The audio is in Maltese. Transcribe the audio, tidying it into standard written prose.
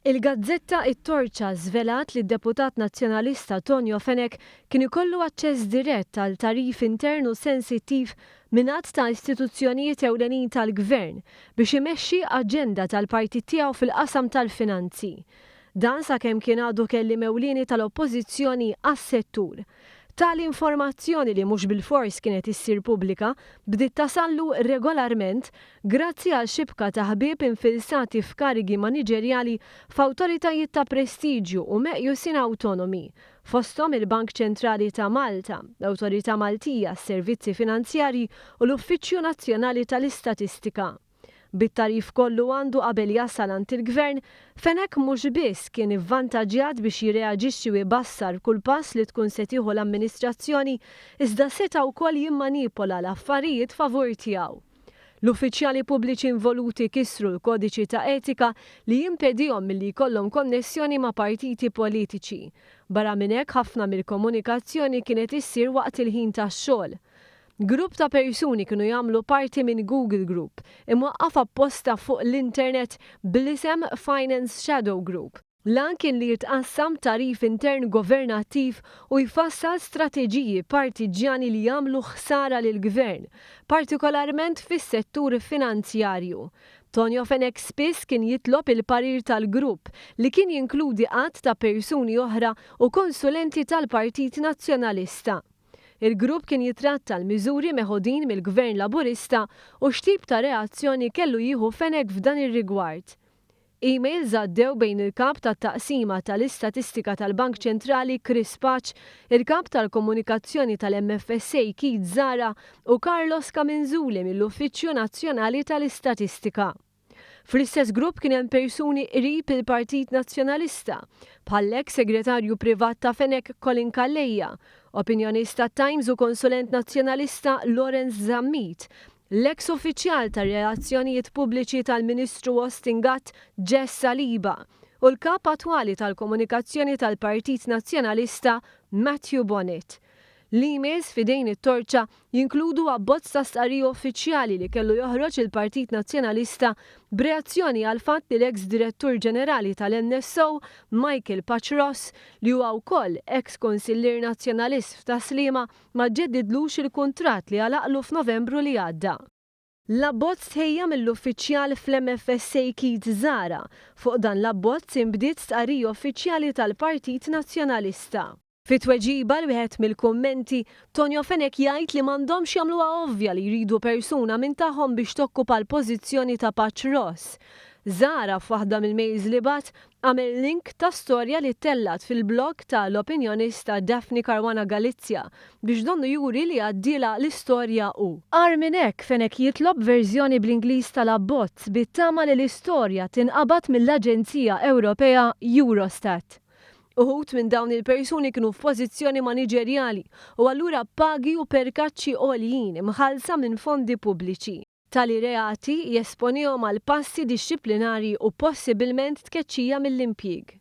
Il-gazzetta It-Torċa żvelat li d-deputat Nazzjonalista Tonio Fenech kien ikollu aċċess dirett għal tagħrif intern u sensittiv minn għadd ta' istituzzjonijiet ewlenin tal-Gvern biex imexxi aġenda tal-partit tiegħu fil-qasam tal-finanzi. Dan sakemm kien għadu kelliem ewlieni tal-Oppożizzjoni għas-settur. Tali informazzjoni li mhux bilfors kienet issir pubblika, bdiet tasallu regolarment grazzi għal xibka ta' ħbieb infilsati f'karigi maniġerjali f'awtoritajiet ta' prestiġju u meqjusin awtonomi, fosthom il-Bank Ċentrali ta' Malta, l-Awtorità Maltija għas-Servizzi Finanzjarji u l-Uffiċċju Nazzjonali tal-Istatistika. Bit-tagħrif kollu għandu qabel jasal għand il-Gvern, Fenech mhux biss kien ivvantaġġjat biex jirreaġixxi u jbassar kull pass li tkun se tieħu l-amministrazzjoni, iżda seta' wkoll jimmanipola l-affarijiet favur tiegħu. L-uffiċjali pubbliċi involuti kisru l-kodiċi ta' etika li jimpedihom milli jkollhom konnessjoni ma' partiti politiċi. Barra minn hekk ħafna mill-komunikazzjoni kienet issir waqt il-ħin tax-xogħol. Grupp ta' persuni kienu jagħmlu parti minn Google Group, imwaqqaf apposta fuq l-internet bl-isem Finance Shadow Group. L-għan kien li jitqassam tagħrif intern governattiv u jfassal strateġiji partiġġjani li jagħmlu ħsara lill-Gvern, partikolarment fis-settur finanzjarju. Tonio Fenech spiss kien jitlob il-parir tal-grupp, li kien jinkludi għadd ta' persuni oħra u konsulenti tal-Partit Nazzjonalista. Il-grupp kien jitratta l-miżuri meħudin mill-Gvern Laburista u x'tip ta' reazzjoni kellu jieħu Fenech f'dan ir-rigward. Emails għaddew bejn il-Kap tat-Taqsima tal-Istatistika tal-Bank Ċentrali Chris Pace, il-Kap tal-Komunikazzjoni tal-MFSA Keith Zahra u Carlos Camenzuli mill-Uffiċċju Nazzjonali tal-Istatistika. Fl-istess grupp kien hemm persuni qrib il-Partit Nazzjonalista, bħall-eks Segretarju Privat ta' Fenech Colin Calleja, opinjonist tat-Times u konsulent Nazzjonalista Lawrence Zammit, l-eks uffiċjal tar-Relazzjonijiet Pubbliċi tal-Ministru Austin Gatt Jess Saliba u l-Kap attwali tal-Komunikazzjoni tal-Partit Nazzjonalista Matthew Bonnet. L-emails f'idejn it-Torċa jinkludu abbozz ta' stqarrija uffiċjali li kellu joħroġ il-Partit Nazzjonalista b'reazzjoni għall-fatt li l-eks Direttur Ġenerali tal-NSO Michael Pace Ross, li huwa wkoll eks Kunsillier Nazzjonalist f'Tas-Sliema, ma ġeddidlux il-kuntratt li għalaqlu f'Novembru li għadda. L-abbozz tħejja mill-uffiċjal fl-MFSA Keith Zahra. Fuq dan l-abbozz inbdiet stqarrija uffiċjali tal-Partit Nazzjonalista. Fi tweġiba għal wieħed mill-kummenti, Tonio Fenech jgħid li m'għandhomx jagħmluha ovvja li jridu persuna minn tagħhom biex tokkupa l-pożizzjoni ta' Pace Ross. Zahra f'waħda mill-mails li bagħat għamel link ta' storja li ttellgħet fil-blog ta' l-opinjonista Daphne Caruana Galizia biex donnu juri li għaddielha l-istorja hu. Agħar minn hekk, Fenech jitlob verżjoni bl-Ingliż tal-abbozz bit-tama li l-istorja tinqabad mill-aġenzija Ewropea Eurostat. Uħud minn dawn il-persuni kienu f'pożizzjoni maniġerjali u allura b'pagi u perkaċċi għoljin imħallsa minn fondi pubbliċi. Tali reati jesponihom għal passi dixxiplinari u possibilment tkeċċija mill-impjieg.